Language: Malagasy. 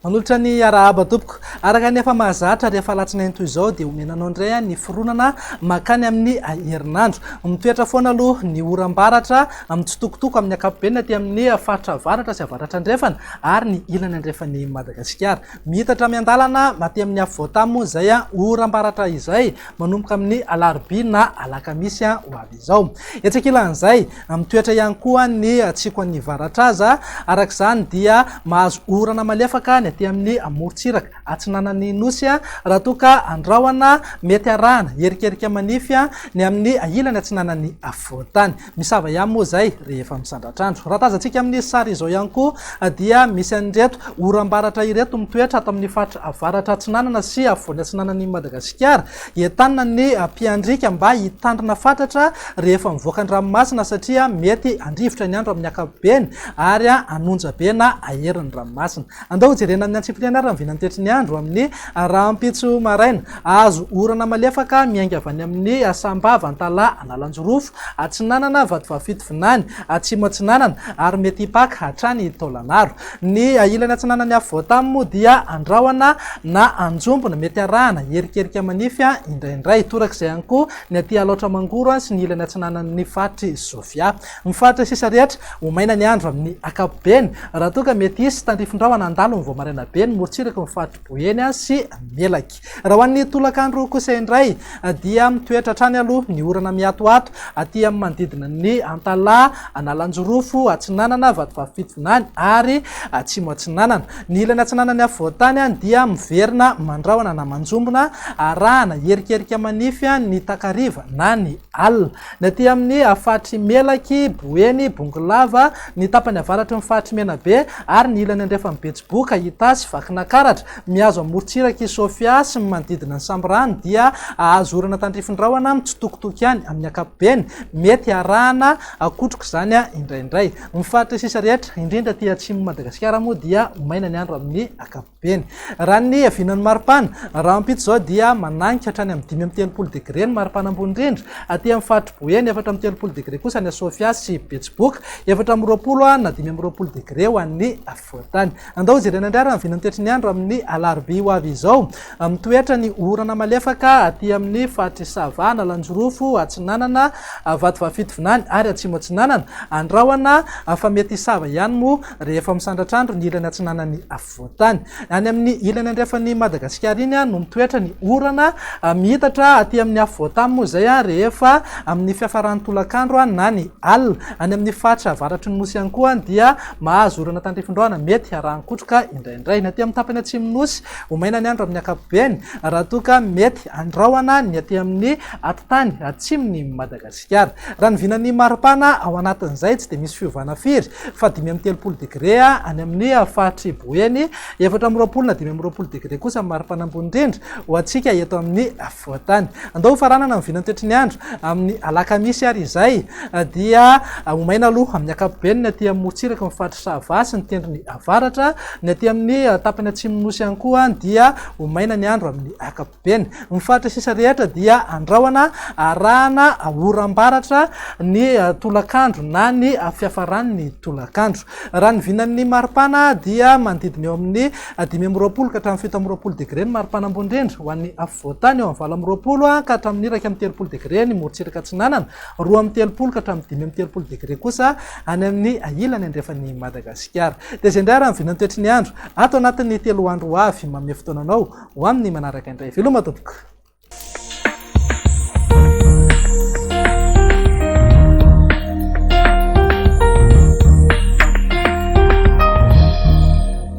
Manolotra ny arahaba tompoko. Araka ny efa mahazatra rehefa alatsinainy toy izao dia omena anao indray ny fironana mankany amin'ny herinandro. Mitoetra foana aloha ny oram-baratra mitsitokotoko amin'ny ankapobeny aty amin'ny faritra avaratra sy avaratra andrefana ary ny ilany andrefan'i Madagasikara. Miitatra miandalana aty amin'ny afovoantany moa izay oram-baratra izay manomboka amin'ny alarobia na alakamisy ho avy izao. Etsy ankilan'izay, mitoetra ihany koa ny tsikoan'ny varatraza, araka izany dia mahazo orana malefaka ny aty amin'ny morontsiraka atsinanan'ny Nosy raha toa ka andrahona mety arahana erikerika manify ny amin'ny ilany atsinanan'ny afovoantany. Misava ihany moa izay rehefa misandratr'andro. Raha tazantsika amin'ny sary izao ihany koa dia misy an'ireto oram-baratra ireto mitoetra ato amin'ny faritra avaratra atsinanana sy afovoany atsinanan'i Madagasikara. Entanina ny mpiandriaka mba hitandrina fatratra rehefa mivoaka an-dranomasina satria mety handrivotra ny andro amin'ny ankapobeny ary hanonja be na hahery ny ranomasina. Andao hojerena amin'ny antsipiriany ary ny vinantetry ny andro amin'ny rahampitso maraina. Hahazo orana malefaka miainga avy any amin'ny Sambava, Antalaha, Analanjirofo, Atsinanana, Vatovavy Fitovinany, Atsimo Atsinanana ary mety hipaka hatrany Taolagnaro. Ny ilany atsinanan'ny afovoantany moa dia andrahona na anjombona mety arahana erikerika manify indraindray. Torak'izay ihany koa ny aty Alaotra Mangoro sy ny ilany atsinanan'ny faritr'i Sofia. Ny faritra sisa rehetra, ho maina ny andro amin'ny ankapobeny, raha toa ka mety hisy tandrifin-drahona handalo ny vao maraina be ny morontsiraky ny faritr'i Boeny sy Melaky. Raha ho an'ny tolakandro kosa indray dia mitoetra hatrany aloha ny orana miatoato aty amin'ny manodidina ny Antalaha, Analanjirofo, Atsinanana, Vatovavy Fitovinany ary Atsimo Atsinanana. Ny ilany atsinanan'ny afovoantany dia miverina mandrahona na manjombona arahana erikerika manify ny takariva na ny alina. Ny aty amin'ny faritr'i Melaky, Boeny, Bongolava, ny tapany avaratry ny faritr'i Menabe ary ny ilany andrefan'i Betsiboka, Itasy, Vakinakaratra, mihazo amorontsirak'i Sofia sy ny manodidina ny Sambirano dia hahazo orana tandrifin-drahona mitsitokotoko ihany amin'ny ankapobeny, mety arahana kotroka izany indraindray. Ny faritra sisa rehetra, indrindra aty atsimon'i Madagasikara moa dia ho maina ny andro amin'ny ankapobeny. Beny. Raha ny vinan'ny maripana, rahampitso izao dia mananika hatrany amin'ny 35 degre ny maripana ambony indrindra aty amin'ny faritr'i Boeny, 34 degre kosa any Sofia sy Betsiboka, 24 na 25 degre ho an'ny afovoan-tany. Andao hojerena indray ary ny vinan'ny toetry ny andro amin'ny alarobia ho avy izao. Mitoetra ny orana malefaka aty amin'ny faritr'i Sava, Analanjirofo, Atsinanana, Vatovavy Fitovinany ary Atsimo Atsinanana. Andrahona fa mety hisava ihany moa rehefa misandratr'andro ny ilany atsinanan'ny afovoan-tany. Any amin'ny ilany andrefan'i Madagasikara iny no mitoetra ny orana miitatra aty amin'ny afovoan-tany moa izay rehefa amin'ny fiafaran'ny tolakandro na ny alina. Any amin'ny faritra avaratry ny Nosy ihany koa dia mahazo orana tandrifin-drahona mety harahan-kotroka indraindray. Ny aty amin'ny tapany atsimon'ny Nosy, ho maina ny andro amin'ny ankapobeny raha toa ka mety andrahona ny aty amin'ny atitany atsimon'i Madagasikara. Raha ny vinan'ny maripana ao anatin'izay tsy dia misy fiovana firy fa 35 degre any amin'ny faritr'i Boeny, 24 na 25 degre kosa ny maripana ambony indrindra ho antsika eto amin'ny afovoan-tany. Andao hofaranana ny vinantoetry ny andro amin'ny alakamisy ary izay dia ho maina aloha amin'ny ankapobeny ny aty amin'ny morontsiraky ny faritr'i Sava sy ny tendrony avaratra, ny aty amin'ny tapany atsimon'ny Nosy ihany koa dia ho maina ny andro amin'ny ankapobeny. Beny. Ny faritra sisa rehetra dia andrahona arahana oram-baratra ny tolakandro na ny fiafaran'ny tolakandro. Raha ny vinan'ny maripana dia manodidina eo amin'ny 25 ka hatramin'ny 27 degre ny maripana ambony indrindra ho an'ny afovoan-tany, eo amin'ny 28 ka hatramin'ny 31 degre ny morontsiraka atsinanana, 32 ka hatramin'ny 35 degre kosa any amin'ny ilany andrefan'i Madagasikara. Dia izay indray ary ny vinan'ny toetry ny andro ato anatin'ny telo andro ho avy. Manome fotoana anao Ho amin'ny manaraka indray. Veloma tompoko.